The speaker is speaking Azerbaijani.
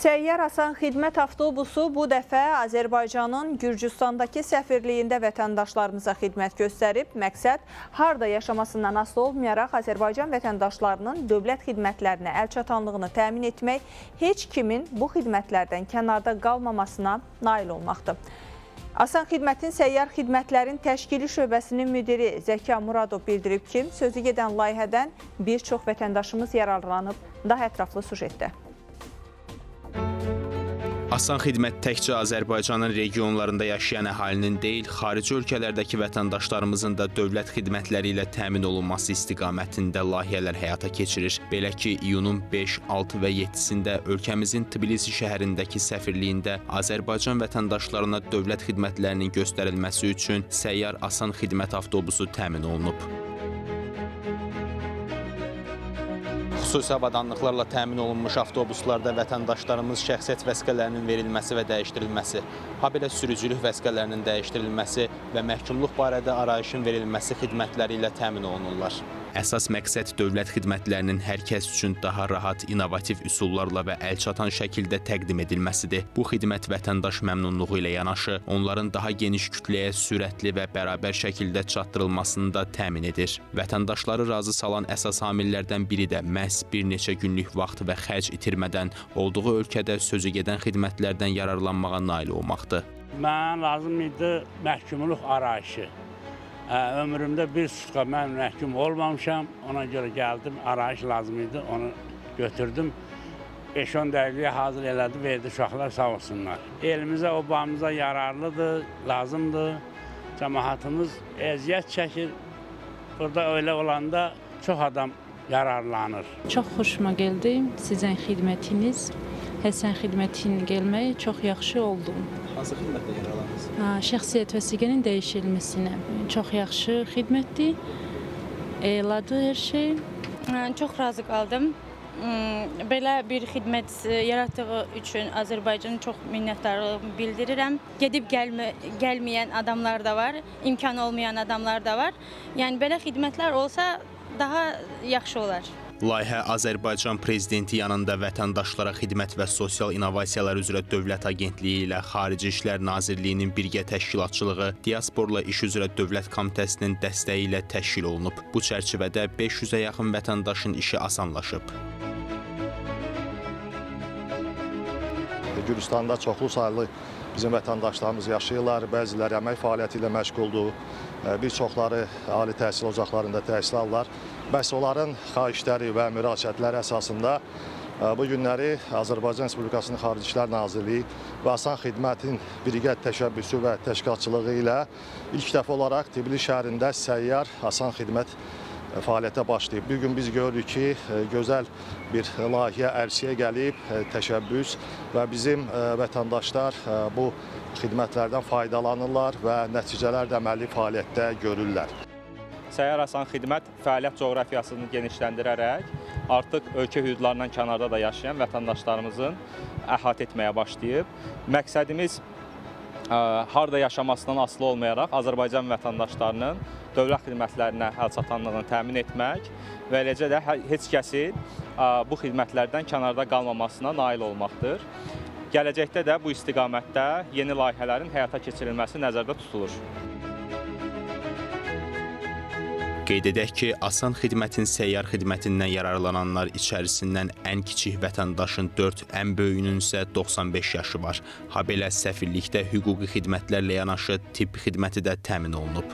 Səyyar Asan Xidmət avtobusu bu dəfə Azərbaycanın Gürcüstandakı səfirliyində vətəndaşlarımıza xidmət göstərib. Məqsəd harda yaşamasından asılı olmayaraq Azərbaycan vətəndaşlarının dövlət xidmətlərinə əlçatanlığını təmin etmək, heç kimin bu xidmətlərdən kənarda qalmamasına nail olmaqdır. Asan Xidmətin Səyyar Xidmətlərin Təşkili Şöbəsinin müdiri Zəka Muradov bildirib ki, sözü gedən layihədən bir çox vətəndaşımız yararlanıb. Daha ətraflı sujetdə. Asan xidmət təkcə Azərbaycanın regionlarında yaşayan əhalinin deyil, xarici ölkələrdəki vətəndaşlarımızın da dövlət xidmətləri ilə təmin olunması istiqamətində layihələr həyata keçirir. Belə ki, iyunun 5, 6 və 7-sində ölkəmizin Tbilisi şəhərindəki səfirliyində Azərbaycan vətəndaşlarına dövlət xidmətlərinin göstərilməsi üçün səyyar asan xidmət avtobusu təmin olunub. Xüsusi avadanlıqlarla təmin olunmuş avtobuslarda vətəndaşlarımız şəxsiyyət vəsiqələrinin verilməsi və dəyişdirilməsi, habelə sürücülük vəsiqələrinin dəyişdirilməsi və məhkumluq barədə arayışın verilməsi xidmətləri ilə təmin olunurlar. Əsas məqsəd dövlət xidmətlərinin hər kəs üçün daha rahat, innovativ üsullarla və əlçatan şəkildə təqdim edilməsidir. Bu xidmət vətəndaş məmnunluğu ilə yanaşı, onların daha geniş kütləyə sürətli və bərabər şəkildə çatdırılmasını da təmin edir. Vətəndaşları razı salan əsas amillərdən biri də məhz bir neçə günlük vaxt və xərc itirmədən olduğu ölkədə sözü gedən xidmətlərdən yararlanmağa nail olmaqdır. Mənə lazım idi məhkumluq arayışı. Ömrümdə bir sutka mən məhkum olmamışam. Ona görə gəldim, arayış lazım idi, onu götürdüm. 5-10 dəqiqəyə hazır elədi, verdi uşaqlar sağ olsunlar. Elimizə, obamıza yararlıdır, lazımdır. Cəmaatımız əziyyət çəkir. Burada öyle olanda çox adam yararlanır. Çox xoşuma gəldi sizin xidmətiniz. Həsən xidmətin gəlməyi çox yaxşı oldu. Hansı xidmətdən yararlandınız? Şəxsiyyət vəsiqənin dəyişilməsinə çox yaxşı xidmətdir. Eladır hər şey. Çox razı qaldım. Belə bir xidmət yaratdığı üçün Azərbaycana çox minnətdarlığımı bildirirəm. Gedib gəlməyən adamlar da var, imkanı olmayan adamlar da var. Yəni belə xidmətlər olsa daha yaxşı olar. Layihə Azərbaycan Prezidenti yanında Vətəndaşlara Xidmət və Sosial İnnovasiyalar üzrə Dövlət Agentliyi ilə Xarici İşlər Nazirliyinin birgə təşkilatçılığı, Diasporla İş üzrə Dövlət Komitəsinin dəstəyi ilə təşkil olunub. Bu çərçivədə 500-ə yaxın vətəndaşın işi asanlaşıb. Gürcüstanda çoxlu saylı bizim vətəndaşlarımız yaşayırlar. Bəziləri əmək fəaliyyəti ilə məşğuldur. Bir çoxları ali təhsil ocaqlarında təhsil alırlar. Bəs onların xahişləri və müraciətləri əsasında bu günləri Azərbaycan Respublikasının Xarici İşlər Nazirliyi və Asan Xidmətin birgə təşəbbüsü və təşkilatçılığı ilə ilk dəfə olaraq Tbilisi şəhərində səyyar asan xidmət fəaliyyətə başlayıb. Bu gün biz görürük ki, gözəl bir layihə ərsəyə gəlib, təşəbbüs və bizim vətəndaşlar bu xidmətlərdən faydalanırlar və nəticələr də əməli fəaliyyətdə görürlər. Səyyar asan xidmət fəaliyyət coğrafiyasını genişləndirərək artıq ölkə hüdudlarından kənarda da yaşayan vətəndaşlarımızın əhatə etməyə başlayıb. Məqsədimiz harda yaşamasından asılı olmayaraq Azərbaycan vətəndaşlarının dövlət xidmətlərinə əlçatanlığını təmin etmək və eləcə də heç kəsin bu xidmətlərdən kənarda qalmamasına nail olmaqdır. Gələcəkdə də bu istiqamətdə yeni layihələrin həyata keçirilməsi nəzərdə tutulur. Qeyd edək ki, asan xidmətin səyyar xidmətindən yararlananlar içərisindən ən kiçik vətəndaşın 4, ən böyüyünün isə 95 yaşı var. Habelə səfirlikdə hüquqi xidmətlərlə yanaşı tibb xidməti də təmin olunub.